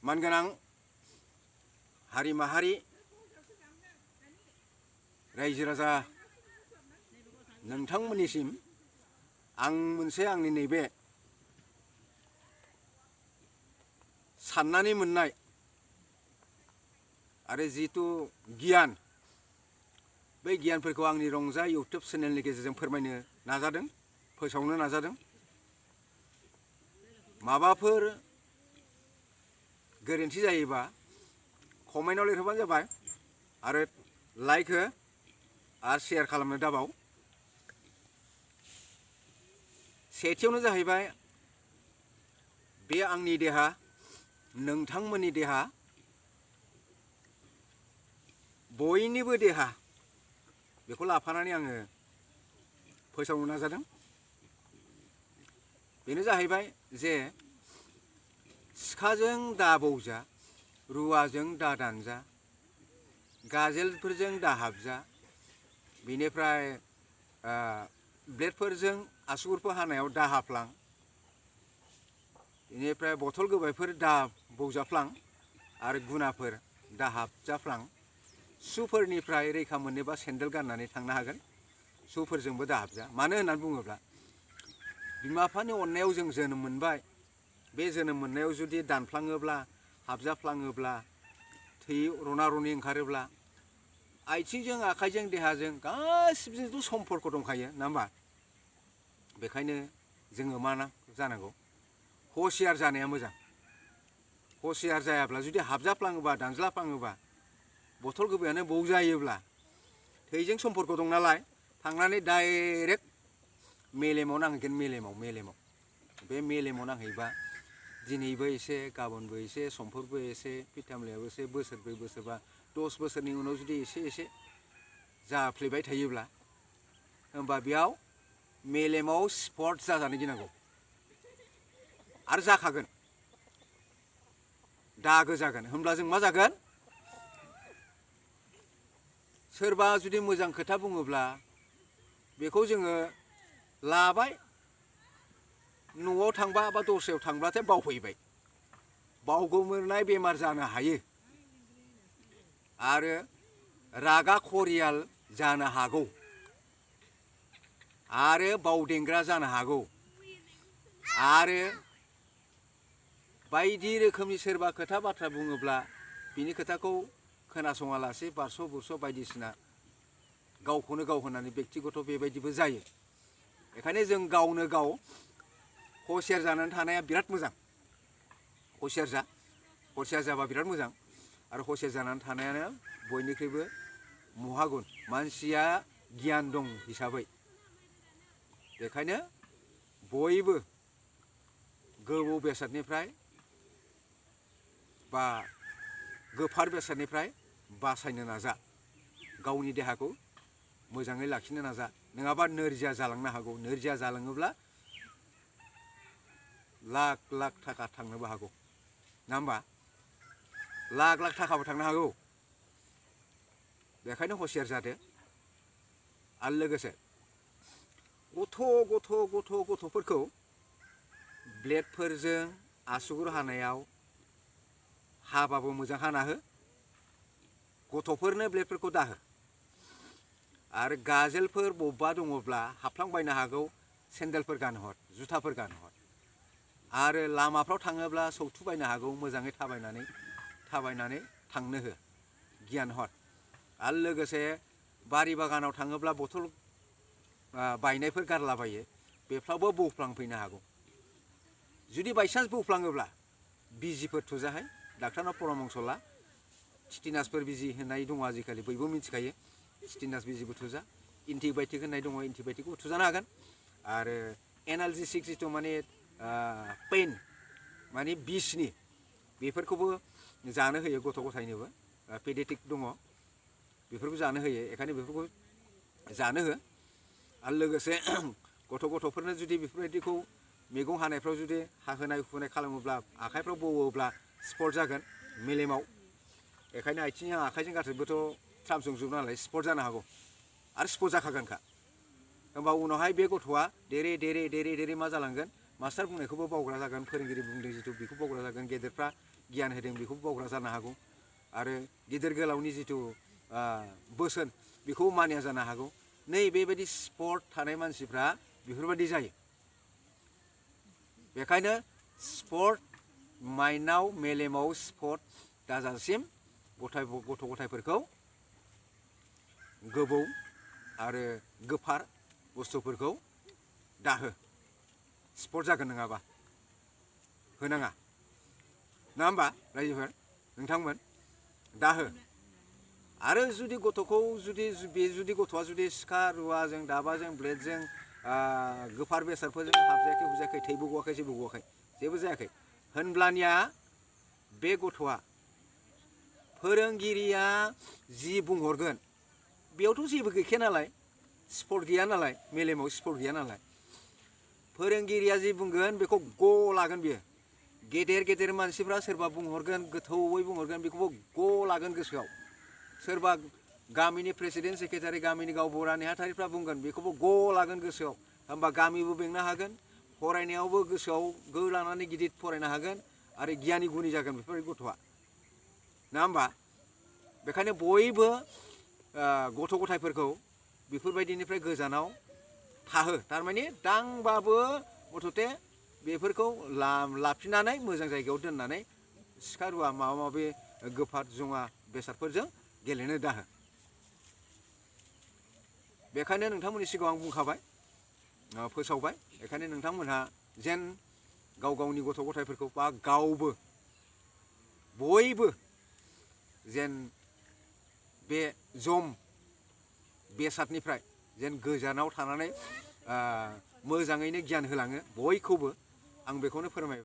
मानगोनां हारि माहारि रायजो राजा नोंथांमोननिसिम आं मोनसे आंनि नैबे साननानै मोननाय आरो जितु गियान बै गियानफोरखौ आंनि रंजा इउटुब चेनेलनि गेजेरजों फोरमायनो नाजादों, फोसावनो नाजादों। माबाफोर गोरोन्थि जायोबा कमेन्टआव लिरहरबानो जाबाय आरो लाइक हो आरो शेयार खालामनो दाबाव। सेथियावनो जाहैबाय बे आंनि देहा, नोंथांमोननि देहा, बयनिबो देहा बेखौ लाफानानै आङो फोसावनो नाजादों। बेनो जाहैबाय जे सिखाजों दा बौजा, रुवाजों दा दानजा, गाजोलफोरजों दा हाबजा, बेनिफ्राय ब्लेडफोरजों आसुगुरफोर हानायाव दा हाफ्लां, बेनिफ्राय बथल गोबायफोर दा बौजाफ्लां आरो गुनाफोर दा हाबजाफ्लां। सुफोरनिफ्राय रैखा मोननोबा सेन्देल गाननानै थांनो हागोन, सुफोरजोंबो दा हाबजा। मानो होननानै बुङोब्ला बिमा बिफानि अननायाव जों जोनोम मोनबाय, बे जोनोम मोननायाव जुदि दानफ्लाङोब्ला, हाबजाफ्लाङोब्ला, थै रना रनि ओंखारोब्ला आथिंजों आखाइजों देहाजों गासिबोजोंथ' सम्पर्क दंखायो नङा होमबा? बेखायनो जोङो मा जानांगौ, हसियार जानाया मोजां। हसियार जायाब्ला जुदि हाबजाफ्लाङोबा, दानज्लाफ्लाङोबा, बथल गोबायानो बौजायोब्ला थैजों सम्पर्क दं नालाय थांनानै डाइरेक्ट मेलेमाव नांहैगोन, मेलेमाव। बे मेलेमाव नांहैबा दिनैबो एसे, गाबोनबो एसे, समफोरबो एसे, फिटामलायाबो एसे, बोसोरब्रै बोसोरबा 10 बोसोरनि उनाव जुदि एसे एसे जाफ्लेबाय थायोब्ला होमबा बेयाव मेलेमाव स्पट जाजानो गिनांगौ आरो जाखागोन, दागो जागोन। होमब्ला जों मा जागोन? सोरबा जुदि मोजां खोथा बुङोब्ला बेखौ जोङो लाबाय, न'आव थांबा बा दस्रायाव थांब्लाथाय बावफैबाय, बावगोमोरनाय बेमार जानो हायो आरो रागा खरियाल जानो हागौ आरो बावदेंग्रा जानो हागौ आरो बायदि रोखोमनि सोरबा खोथा बाथ्रा बुङोब्ला बिनि खोथाखौ खोनासङालासे बारस' बुरस' बायदिसिना गावखौनो गाव होननानै बेक्तिगत बेबायदिबो जायो। बेखायनो जों गावनो गाव हसियार जानानै थानाया बिराद मोजां। हसियार जाबा बिराद मोजां आरो हसियार जानानै थानायानो बयनिख्रुइबो महागुन। मानसिया गियान दं हिसाबै बेखायनो बयबो गोबौ बेसादनिफ्राय बा गोफार बेसादनिफ्राय बासायनो नाजा, गावनि देहाखौ मोजाङै लाखिनो नाजा, नङाबा नोरजिया जालांनो हागौ। नोरजिया जालाङोब्ला लाख लाख थाखा थांनोबो हागौ नङा होमबा? लाख लाख थाखाबो थांनो हागौ। बेखायनो हसियार जादो। आरो लोगोसे गथ'फोरखौ ब्लेडफोरजों आसुगुर हानायाव हाबाबो मोजां हाना हो, गथ'फोरनो ब्लेडफोरखौ दाहो। आरो गाजोलफोर बबेबा दङब्ला हाबफ्लांबायनो हागौ, सेन्देलफोर गानहर, जुथाफोर गानहर। आरो लामाफ्राव थाङोब्ला सौथुबायनो हागौ, मोजाङै थाबायनानै थांनो हो, गियान हर। आरो लोगोसे बारि बागानाव थाङोब्ला बथल बायनायफोर गारलाबायो, बेफ्रावबो बौफ्लांफैनो हागौ। जुदि बायसान्स बौफ्लाङोब्ला बिजिफोर थुजाहाय, डाक्टारनाव परामर्श ला। टिटिनासफोर बिजि होनाय दङ आजिखालि, बयबो मिथिखायो। टिटिनास बिजिबो थुजा, एन्टिबाय'टिक होनाय दङ, एन्टिबाय'टिकबो थुजानो हागोन। आरो एनालजेसिक जिथु माने पेइन माने बिसनि, बेफोरखौबो जानो होयो गथ' गथायनोबो। पेडियाट्रिक दङ, बेफोरखौ जानो होयो। बेखायनो बेफोरखौ जानो हो। आरो लोगोसे गथ'फोरनो जुदि बेफोरबायदिखौ मैगं हानायफ्राव जुदि हाहोनाय हुनाय खालामोब्ला, आखाइफ्राव बौवोब्ला स्पट जागोन मेलेमाव। बेखायनो आथिंजों आखाइजों गासैबोथ' ट्रामसंजोब नालाय स्पट जानो हागौ आरो स्पट जाखागोनखा। होमबा उनावहाय बे गथ'आ देरै मा जालांगोन? मास्टार बुंनायखौबो बावग्रा जागोन, फोरोंगिरि बुंदों जिथु बेखौ बावग्रा जागोन, गेदेरफ्रा गियान होदों बेखौ बावग्रा जानो हागौ आरो गिदिर गोलावनि जिथु बोसोन बेखौ मानिया जानो हागौ नै बेबायदि स्पर्ट थानाय मानसिफ्रा बेफोरबायदि जायो बेखायनो स्पर्ट माइन्डआव मेलेमाव स्पर्ट दाजासिम गथ' गथायफोरखौ गोबौ आरो गोफार बुस्थुफोरखौ दाहो स्पर्ट जागोन नङाबा होनाङा नङा होमबा रायजोफोर नोंथांमोन दाहो आरो जुदि गथ'खौ जुदि गथ'आ जुदि सिखा रुवाजों दाबाजों ब्लेडजों गोफार बेसादफोरजों हाबजायाखै हुजायाखै थैबो गवाखै जेबो जायाखै होनब्लानिया बे गथ'आ फोरोंगिरिया जि बुंहरगोन बेयावथ' जेबो गैखाया नालाय स्पर्ट गैया नालाय मेलेमाव स्पर्ट गैया नालाय फोरोंगिरिया जि बुंगोन बेखौ ग लागोन बियो गेदेर मानसिफ्रा सोरबा बुंहरगोन गोथौवै बुंहरगोन बेखौबो ग लागोन गोसोआव सोरबा गामिनि प्रेसिडेन्ट सेक्रेटारि गामिनि गावबुरा नेहाथारिफ्रा बुंगोन बेखौबो ग लागोन गोसोआव होमबा गामिबो बेंनो हागोन फरायनायावबो गोसोआव गो लानानै गिदिर फरायनो हागोन आरो गियानि गुनि जागोन बेफोरबायदि गथ'आ नङा होमबा बेखायनो बयबो गथ' गथायफोरखौ बेफोरबायदिनिफ्राय गोजानाव थाहो थारमाने दांबाबो गथ'थे बेफोरखौ लाफिननानै मोजां जायगायाव दोननानै सिखा रुवा माबा माबि गोफार जुङा बेसादफोरजों गेलेनो दाहो बेखायनो नोंथांमोननि सिगाङाव आं बुंखाबाय फोसावबाय बेखायनो नोंथांमोनहा जेन गाव गावनि गथ' गथायफोरखौ बा गावबो बयबो जेन बे जम बेसादनिफ्राय जेन गोजानाव थानानै मोजाङैनो गियान होलाङो बयखौबो आं बेखौनो फोरमाय